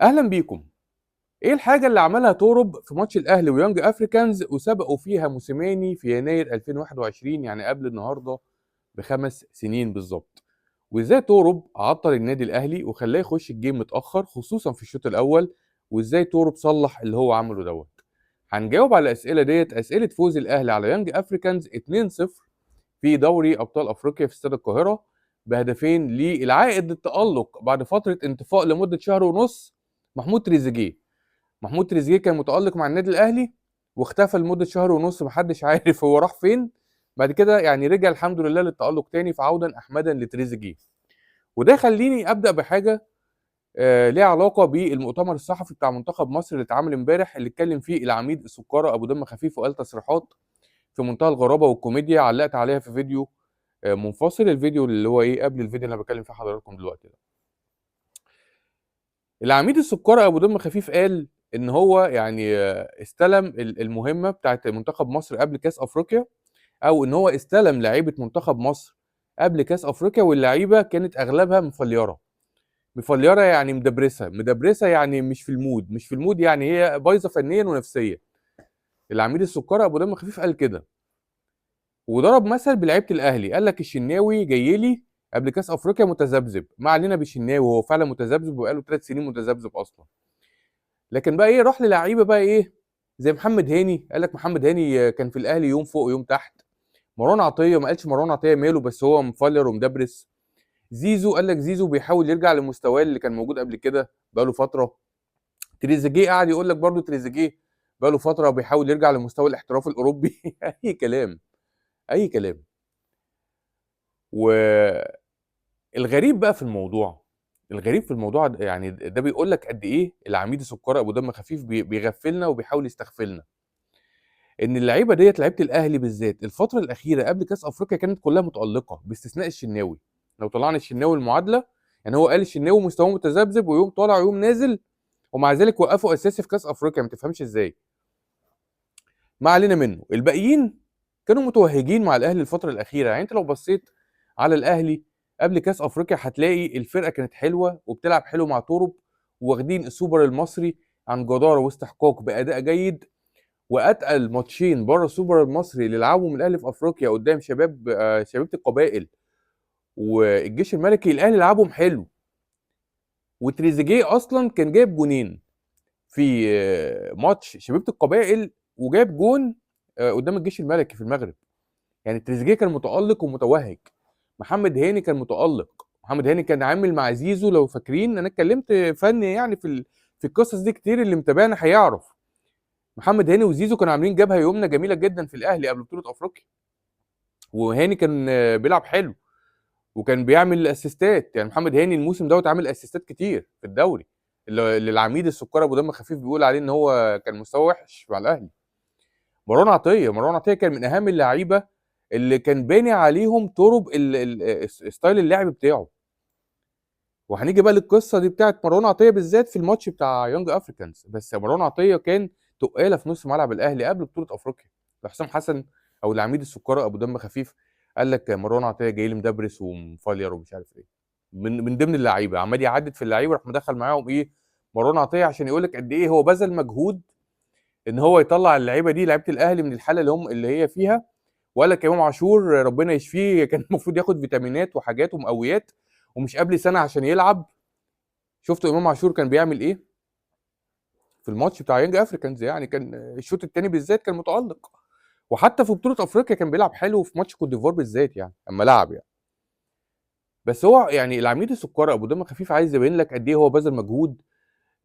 اهلا بيكم. ايه الحاجة اللي عملها توروب في ماتش الاهلي ويانج افريكانز وسبقوا فيها موسيماني في يناير 2021، يعني قبل النهارده ب5 سنين بالظبط؟ وازاي توروب عطل النادي الاهلي وخلاه يخش ال game متاخر خصوصا في الشوط الاول؟ وازاي توروب صلح اللي هو عمله دوت؟ هنجاوب على الاسئلة ديت، اسئلة فوز الاهلي على يانج افريكانز 2-0 في دوري ابطال افريقيا في استاد القاهرة بهدفين للعائد للتالق بعد فترة انطفاء لمدة شهر ونص، محمود تريزيجيه. محمود تريزيجيه كان متالق مع النادي الاهلي واختفى لمدة شهر ونص، محدش عارف هو راح فين. بعد كده يعني رجع الحمد لله للتالق تاني، فعودا احمدا لتريزيجيه. وده خليني ابدا بحاجة ليها علاقة بالمؤتمر الصحفي بتاع منتخب مصر اللي اتعمل امبارح، اللي اتكلم فيه العميد السكاره ابو دم خفيف وقال تصريحات في منتهى الغرابة والكوميديا، علقت عليها في فيديو منفصل، الفيديو اللي هو ايه قبل الفيديو اللي انا بتكلم فيه حضراتكم دلوقتي ده. العميد السكاره ابو دم خفيف قال ان هو يعني استلم المهمة بتاعت منتخب مصر قبل كاس افريقيا، او ان هو استلم لعيبة منتخب مصر قبل كاس افريقيا، واللعيبة كانت اغلبها مفليره. مفليره يعني مدبرسه، مدبرسه يعني مش في ال mood، مش في ال mood يعني هي بايظة فنيا ونفسيا. العميد السكاره ابو دم خفيف قال كده، وضرب مثل بلعيبه الاهلي، قال لك الشناوي جاي لي قبل كاس افريقيا متذبذب، ما علينا بالشناوي هو فعلا متذبذب وبقاله 3 سنين متذبذب اصلا. لكن بقى ايه، راح للعيبة بقى ايه زي محمد هاني، قال لك محمد هاني كان في الاهلي يوم فوق ويوم تحت. مروان عطية ما قالش مروان عطية ماله، بس هو مفلر ومدبرس. زيزو قال لك زيزو بيحاول يرجع لمستواه اللي كان موجود قبل كده بقاله فترة. تريزيجيه قعد يقول لك برضه تريزيجيه بقاله فترة بيحاول يرجع لمستوى الاحتراف الاوروبي. اي كلام، اي كلام. والغريب بقى في الموضوع، الغريب في الموضوع يعني ده بيقول لك قد ايه العميد السكري ابو دم خفيف بيغفلنا وبيحاول يستغفلنا، ان اللعيبة ديت لعيبة الاهلي بالذات الفترة الاخيرة قبل كاس افريقيا كانت كلها متالقه باستثناء الشناوي. لو طلعنا الشناوي المعادلة، يعني هو قال الشناوي مستواه متذبذب ويوم طالع ويوم نازل، ومع ذلك وقفوا اساسي في كاس افريقيا، ما تفهمش ازاي. ما علينا منه، الباقيين كانوا متوهجين مع الاهلي الفترة الاخيرة. يعني انت لو بصيت على الاهلي قبل كاس افريقيا هتلاقي الفرقة كانت حلوة وبتلعب حلو مع توروب، واخدين السوبر المصري عن جداره واستحقاق باداء جيد، واتقل ماتشين بره السوبر المصري اللي لعبهم الاهلي في افريقيا قدام شبيبة القبائل والجيش الملكي، الاهلي لعبهم حلو. وتريزيجيه اصلا كان جايب جونين في ماتش شبيبة القبائل، وجايب جون قدام الجيش الملكي في المغرب. يعني تريزيجيه كان متالق ومتوهج. محمد هاني كان متالق، محمد هاني كان عامل مع زيزو، لو فاكرين انا اتكلمت فني يعني في القصص دي كتير، اللي متابعنا هيعرف. محمد هاني وزيزو كانوا عاملين جبهة يمنى جميلة جدا في الاهلي قبل بطوله افريقيا، وهاني كان بيلعب حلو وكان بيعمل اسيستات. يعني محمد هاني الموسم دوت عامل اسيستات كتير في الدوري، اللي العميد السكر ابو دم خفيف بيقول عليه ان هو كان مستواه وحش مع الاهلي. مروان عطية، مروان عطية كان من اهم اللعيبة اللي كان باني عليهم طرق style اللعب بتاعه. وهنيجي بقى للقصة دي بتاعت مروان عطية بالذات في الماتش بتاع يونج افريكانز. بس مروان عطية كان تقاله في نص ملعب الاهلي قبل بطوله افريقيا. حسام حسن او العميد السكري ابو دم خفيف قال لك مروان عطية جاي لي مدبرس ومفلير ومش عارف ايه، من ضمن اللعيبة عمال يعدد في اللعيبة، راح مدخل معاهم ايه مروان عطية عشان يقول لك قد ايه هو بذل مجهود ان هو يطلع اللعيبة دي، لعيبة الاهلي، من الحالة اللي هي فيها. وقال لك امام عاشور ربنا يشفيه كان المفروض ياخد فيتامينات وحاجات ومقويات ومش قبل سنة عشان يلعب. شفتوا امام عاشور كان بيعمل ايه في الماتش بتاع يانج افريكانز؟ يعني كان الشوط الثاني بالذات كان متالق، وحتى في بطوله افريقيا كان بيلعب حلو في ماتش كوت ديفوار بالذات يعني اما لعب يعني. بس هو يعني العميد السكري ابو دم خفيف عايز يبين لك قد ايه هو بذل مجهود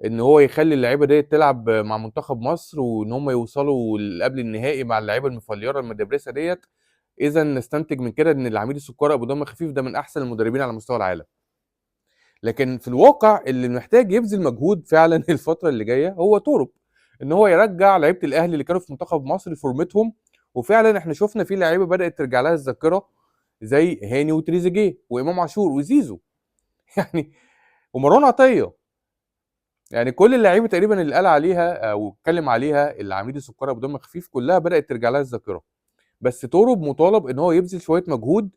ان هو يخلي اللعيبة دي تلعب مع منتخب مصر، وان هم يوصلوا قبل النهائي مع اللعيبة المفليره المدبرسه ديت. اذا نستنتج من كده ان العميد السكري ابو دم خفيف ده من احسن المدربين على مستوى العالم. لكن في الواقع اللي محتاج يبذل مجهود فعلا الفترة اللي جاية هو توروب، ان هو يرجع لعيبة الاهلي اللي كانوا في منتخب مصر لفورمتهم. وفعلا احنا شفنا في لعيبة بدات ترجع لها الذاكرة زي هاني وتريزيجيه وامام عاشور وزيزو يعني ومروان عطية. يعني كل اللعيبة تقريبا اللي قال عليها او اتكلم عليها العميد السكري ابو دم خفيف كلها بدات ترجع لها الذاكرة. بس توروب مطالب ان هو يبذل شوية مجهود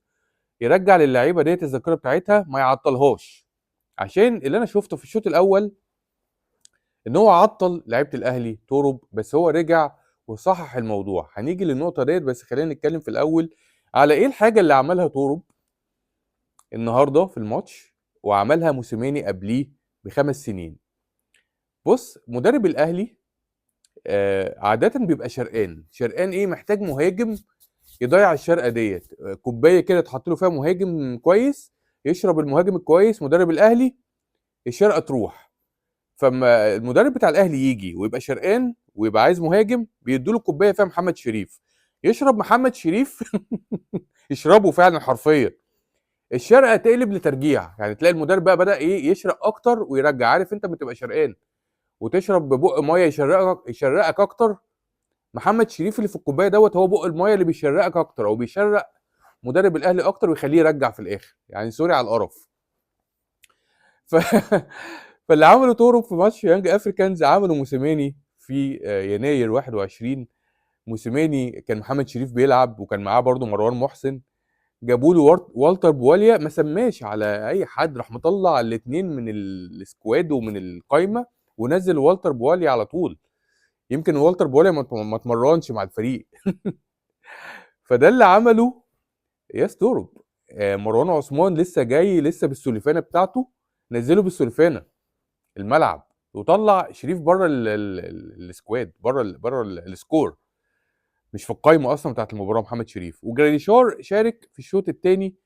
يرجع للعيبة ديت الذاكرة بتاعتها، ما يعطلهاش. عشان اللي انا شفته في الشوط الاول ان هو عطل لعيبة الاهلي توروب، بس هو رجع وصحح الموضوع. هنيجي للنقطة ديت، بس خلينا نتكلم في الاول على ايه الحاجة اللي عملها توروب النهارده في الماتش وعملها موسيماني قبليه ب5 سنين. بص، مدرب الاهلي عادة بيبقى شرقان. شرقان ايه؟ محتاج مهاجم يضيع الشرقه ديت، كوباية كده تحط له فيها مهاجم كويس، يشرب المهاجم الكويس مدرب الاهلي، الشرقه تروح. فما المدرب بتاع الاهلي يجي ويبقى شرقان ويبقى عايز مهاجم، بيدوا له كوباية فيها محمد شريف، يشرب محمد شريف يشربه فعلا حرفيا، الشرقه تقلب لترجيع. يعني تلاقي المدرب بقى بدا ايه، يشرق اكتر ويرجع. عارف انت لما تبقى شرقان وتشرب ببق مية يشرقك، يشرقك اكتر. محمد شريف اللي في الكوباية دوت هو بق المية اللي بيشرقك اكتر، او بيشرق مدرب الاهلي اكتر ويخليه يرجع في الاخر. يعني sorry على القرف. ف... فاللي عمله توروب في ماتش يانج افريكانز عمله موسيماني في يناير 21. موسيماني كان محمد شريف بيلعب، وكان معاه برضه مروان محسن، جابوا له والتر بواليا، ما سماش على اي حد، راح مطلع الاثنين من ال squad ومن القايمة ونزل والتر بواليا على طول. يمكن والتر بواليا ما اتمرنش مع الفريق. فده اللي عمله ياس توروب. مروان عثمان لسه جاي، لسه بالسوليفانه بتاعته، نزله بالسوليفانه الملعب، وطلع شريف بره ال squad، بره ال score، مش في القايمة اصلا بتاعت المباراة محمد شريف. وجراديشار شارك في الشوط الثاني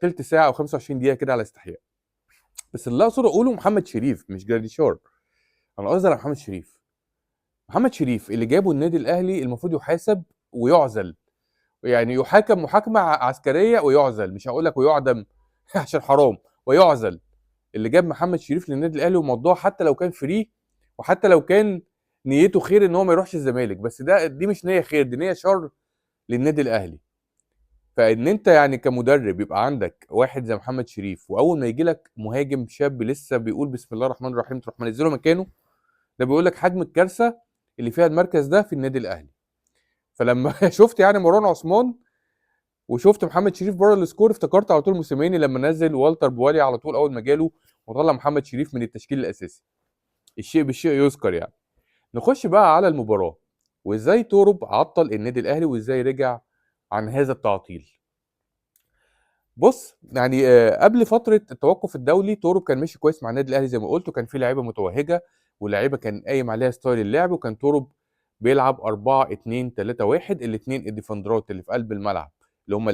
تلت ساعة او 25 دقيقة كده على استحياء. بس اللي اقصد اقوله محمد شريف مش جراديشار، انا قصدي على محمد شريف. محمد شريف اللي جابه النادي الاهلي المفروض يحاسب ويعزل، يعني يحاكم محاكمة عسكرية ويعزل، مش هقول لك ويعدم عشان حرام، ويعزل. اللي جاب محمد شريف للنادي الاهلي وموضوع، حتى لو كان free، وحتى لو كان نيته خير ان هو ما يروحش الزمالك، بس دي مش نيه خير، دي نيه شر للنادي الاهلي. فان انت يعني كمدرب يبقى عندك واحد زي محمد شريف، واول ما يجي لك مهاجم شاب لسه بيقول بسم الله الرحمن الرحيم تروح منزله مكانه، ده بيقول لك حجم الكارثة اللي فيها المركز ده في النادي الاهلي. فلما شفت يعني مروان عثمان وشفت محمد شريف بره ال score، افتكرت على طول موسيماني لما نزل والتر بوالي على طول اول ما جاله، وطلع محمد شريف من التشكيل الاساسي. الشيء بالشيء يذكر. يعني نخش بقى على المباراة، وازاي توروب عطل النادي الاهلي، وازاي رجع عن هذا التعطيل. بص يعني قبل فترة التوقف الدولي توروب كان ماشي كويس مع النادي الاهلي زي ما قلت، وكان في لعيبة متوهجه، ولاعيبه كان قايم عليها style اللعب، وكان توروب بيلعب 4 2 3 1، الاثنين ال defender ات اللي في قلب الملعب اللي هم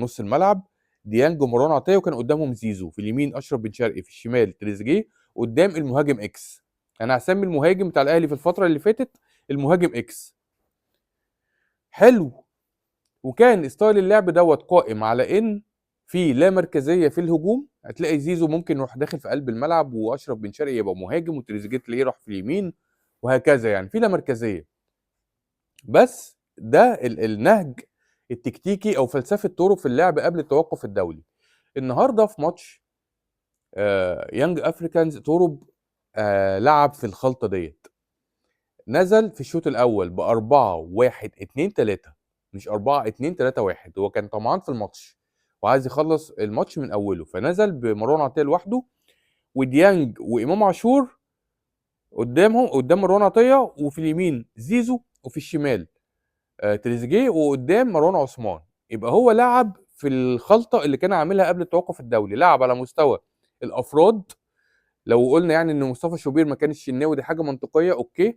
نص الملعب ديانج ومروان عطية، وكان قدامهم زيزو، في اليمين اشرف بن شرقي، في الشمال تريزيجيه، قدام المهاجم X. انا هسمي المهاجم بتاع الاهلي في الفترة اللي فاتت المهاجم X. حلو. وكان style اللعب دوت قائم على ان في لا مركزية في الهجوم، هتلاقي زيزو ممكن يروح داخل في قلب الملعب، واشرف بن شرقي يبقى مهاجم، وتريزيجيه تلاقيه راح في اليمين، وهكذا. يعني في لا مركزية. بس ده النهج التكتيكي او فلسفة توروب في اللعب قبل التوقف الدولي. النهارده في ماتش يانج افريكانز، توروب لعب في الخلطة ديت. نزل في الشوط الاول ب 4 1 2 3، مش 4 2 3 1. هو كان طمعان في الماتش وعايز يخلص الماتش من اوله، فنزل بمروان عطية لوحده، وديانج وامام عاشور قدامهم، قدام مروان عطية، وفي اليمين زيزو، وفي الشمال تريزيجيه، وقدام مروان عثمان. يبقى هو لعب في الخلطة اللي كان عاملها قبل التوقف الدولي، لعب على مستوى الافراد. لو قلنا يعني ان مصطفى شوبير ما كانش الشناوي، دي حاجة منطقية، okay.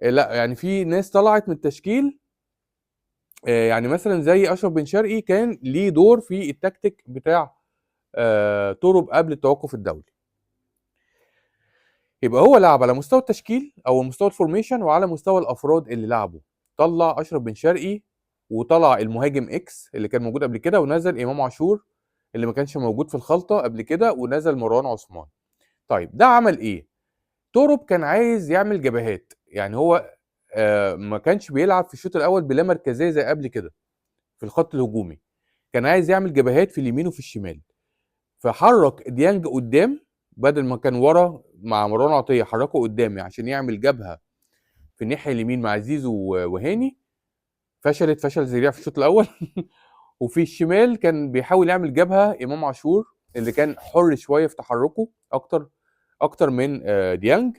لا يعني في ناس طلعت من التشكيل، يعني مثلا زي اشرف بن شرقي كان ليه دور في التكتيك بتاع توروب قبل التوقف الدولي. يبقى هو لعب على مستوى التشكيل او مستوى ال formation، وعلى مستوى الافراد اللي لعبوا. طلع اشرف بن شرقي، وطلع المهاجم X اللي كان موجود قبل كده، ونزل امام عاشور اللي ما كانش موجود في الخلطة قبل كده، ونزل مروان عثمان. طيب ده عمل ايه؟ توروب كان عايز يعمل جبهات، يعني هو ما كانش بيلعب في الشوط الاول بلا مركزية زي قبل كده في الخط الهجومي، كان عايز يعمل جبهات في اليمين وفي الشمال. فحرك ديانج قدام بدل ما كان ورا مع مروان عطية، حركة قدامي عشان يعمل جبهة في الناحية اليمين مع زيزو وهاني. فشلت فشل ذريع في الشوط الاول. وفي الشمال كان بيحاول يعمل جبهة امام عاشور اللي كان حر شوية في تحركه اكتر اكتر من ديانج.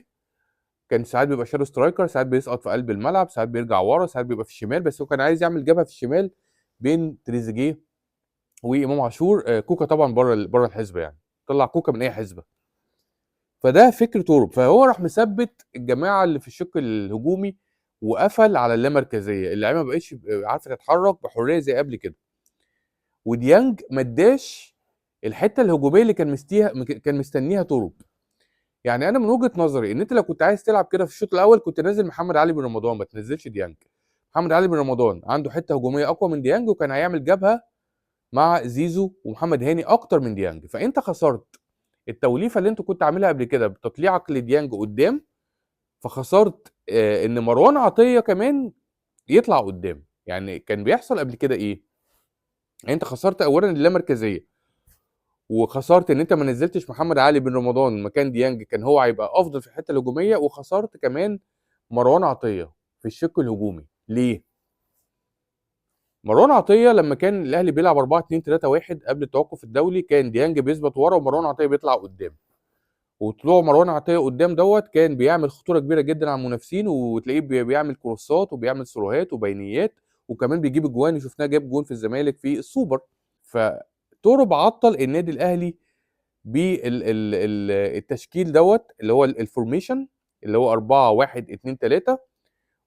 كان ساعات بيبقى shadow striker، ساعات بيسقط في قلب الملعب، ساعات بيرجع ورا، ساعات بيبقى في الشمال، بس هو كان عايز يعمل جبهة في الشمال بين تريزيجيه وامام عاشور. كوكا طبعا بره بره الحسبة، يعني طلع كوكا من اي حسبه. فده فكر توروب، فهو راح مثبت الجماعة اللي في الشق الهجومي وقفل على اللامركزيه، اللعيبة ما بقتش عارفه تتحرك بحرية زي قبل كده. وديانج ما اداش الحتة الهجومية اللي كان مستنيها توروب. يعني انا من وجهه نظري ان انت لو كنت عايز تلعب كده في الشوط الاول كنت نازل محمد علي بن رمضان، ما تنزلش ديانج. محمد علي بن رمضان عنده حتة هجومية اقوى من ديانج، وكان هيعمل جبهة مع زيزو ومحمد هاني اكتر من ديانج. فانت خسرت التوليفه اللي انت كنت عاملها قبل كده بتطليعك لديانج قدام، فخسرت ان مروان عطية كمان يطلع قدام. يعني كان بيحصل قبل كده ايه؟ يعني انت خسرت اولا اللامركزيه، وخسرت ان انت ما نزلتش محمد علي بن رمضان مكان ديانج، كان هو هيبقى افضل في الحتة الهجومية. وخسرت كمان مروان عطية في الشق الهجومي. ليه؟ مروان عطية لما كان الاهلي بيلعب 4-2-3-1 قبل التوقف الدولي، كان ديانج بيثبت ورا ومروان عطية بيطلع قدام. وطلوع مروان عطية قدام دوت كان بيعمل خطورة كبيرة جدا على المنافسين، وتلاقيه بيعمل كروسات وبيعمل سروهات وبينيات، وكمان بيجيب اجوان، وشفناه جاب جون في الزمالك في السوبر. فتورب عطل النادي الاهلي بالتشكيل دوت اللي هو ال formation اللي هو 4-1-2-3.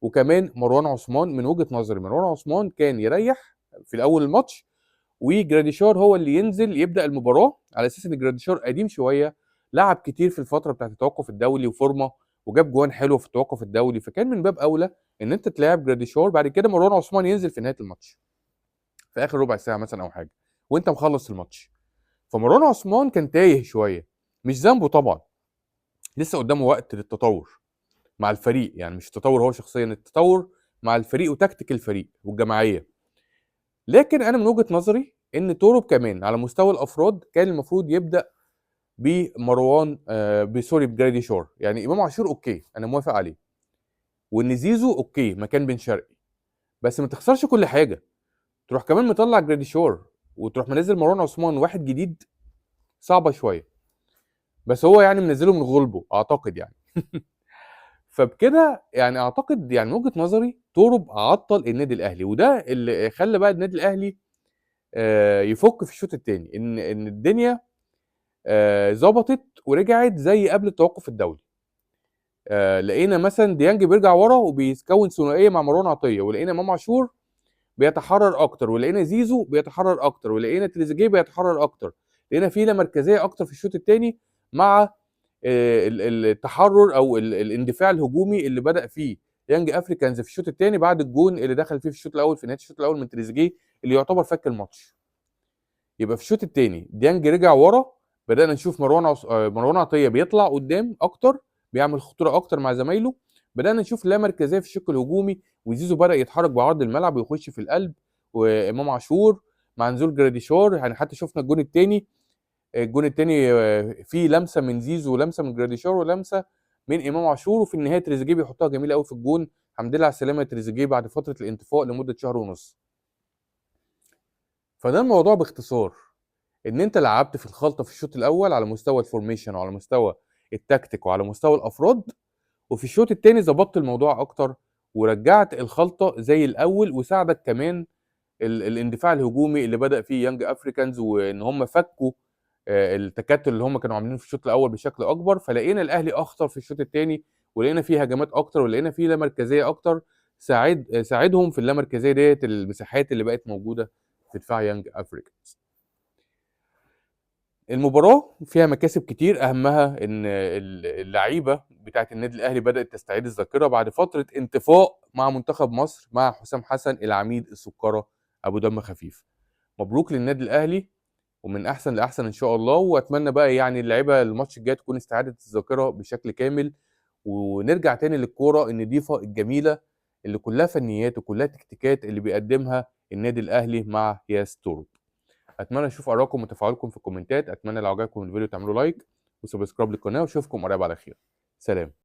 وكمان مروان عثمان، من وجهة نظري مروان عثمان كان يريح في الاول الماتش، وجراديشار هو اللي ينزل يبدا المباراة، على اساس ان جراديشار قديم شوية، لعب كتير في الفترة بتاعت التوقف الدولي وفورمه، وجاب جوان حلوة في التوقف الدولي، فكان من باب اولى ان انت تلاعب جراديشار، بعد كده مروان عثمان ينزل في نهاية الماتش في اخر ربع ساعة مثلا او حاجة وانت مخلص الماتش. فمروان عثمان كان تايه شوية، مش ذنبه طبعا، لسه قدامه وقت للتطور مع الفريق، يعني مش التطور هو شخصيا، التطور مع الفريق وتكتيك الفريق والجماعيه. لكن انا من وجهه نظري ان توروب كمان على مستوى الافراد كان المفروض يبدا بمروان ب sorry بجراديشار. يعني امام عاشور okay انا موافق عليه، وان زيزو okay مكان بن شرقي، بس ما تخسرش كل حاجة، تروح كمان مطلع جراديشار وتروح منزل مروان عثمان واحد جديد، صعبة شوية، بس هو يعني منزله من غلبه اعتقد يعني. فبكده يعني اعتقد يعني من وجهه نظري توروب عطل النادي الاهلي، وده اللي خلى بقى النادي الاهلي يفك في الشوط الثاني، ان الدنيا ظبطت ورجعت زي قبل التوقف الدولي. لقينا مثلا ديانج بيرجع ورا وبيكون ثنائية مع مروان عطية، ولقينا امام عاشور بيتحرر اكتر، ولقينا زيزو بيتحرر اكتر، ولقينا تريزيجيه بيتحرر اكتر، لقينا في لا مركزية اكتر في الشوط الثاني مع التحرر او الاندفاع الهجومي اللي بدا فيه يانج افريكانز في الشوط الثاني بعد الجون اللي دخل فيه في الشوط الاول في نهاية الشوط الاول من تريزيجيه اللي يعتبر فك الماتش. يبقى في الشوط الثاني ديانج رجع ورا، بدانا نشوف مروان عطية بيطلع قدام اكتر، بيعمل خطورة اكتر مع زمايله، بدانا نشوف لا مركزية في الشق الهجومي، وزيزو بدا يتحرك بعرض الملعب ويخش في القلب، وامام عاشور مع نزول جراديشار. يعني حتى شفنا الجون الثاني، الجون الثاني فيه لمسه من زيزو ولمسه من جراديشار ولمسه من امام عاشور، وفي النهاية تريزيجيه بيحطها جميلة قوي في الجون. الحمد لله على السلامة تريزيجيه بعد فترة الانطفاء لمدة شهر ونص. فده الموضوع باختصار، ان انت لعبت في الخلطة في الشوط الاول على مستوى ال formation وعلى مستوى التكتيك وعلى مستوى الافراد، وفي الشوط الثاني ظبطت الموضوع اكتر ورجعت الخلطة زي الاول، وساعدك كمان الاندفاع الهجومي اللي بدا فيه يانج افريكانز، وان هم فكوا التكتل اللي هم كانوا عاملينه في الشوط الاول بشكل اكبر. فلقينا الاهلي اخطر في الشوط الثاني، ولقينا فيه هجمات اكتر، ولقينا فيه لا مركزية اكتر، ساعدهم في اللامركزيه ديت المساحات اللي بقت موجودة في دفاع يانج افريكانز. المباراة فيها مكاسب كتير، اهمها ان اللعيبة بتاعت النادي الاهلي بدات تستعيد الذاكرة بعد فترة انطفاء مع منتخب مصر مع حسام حسن العميد السكرة ابو دم خفيف. مبروك للنادي الاهلي، ومن احسن لاحسن ان شاء الله. واتمنى بقى يعني اللعيبة الماتش الجاي تكون استعادت الذاكرة بشكل كامل، ونرجع تاني للكورة النضيفه الجميلة اللي كلها فنيات وكلها تكتيكات اللي بيقدمها النادي الاهلي مع ياس توروب. اتمنى اشوف ارائكم وتفاعلكم في الكومنتات. اتمنى لو عجبكم الفيديو تعملوا like و subscribe للقناة، واشوفكم قريب على خير. سلام.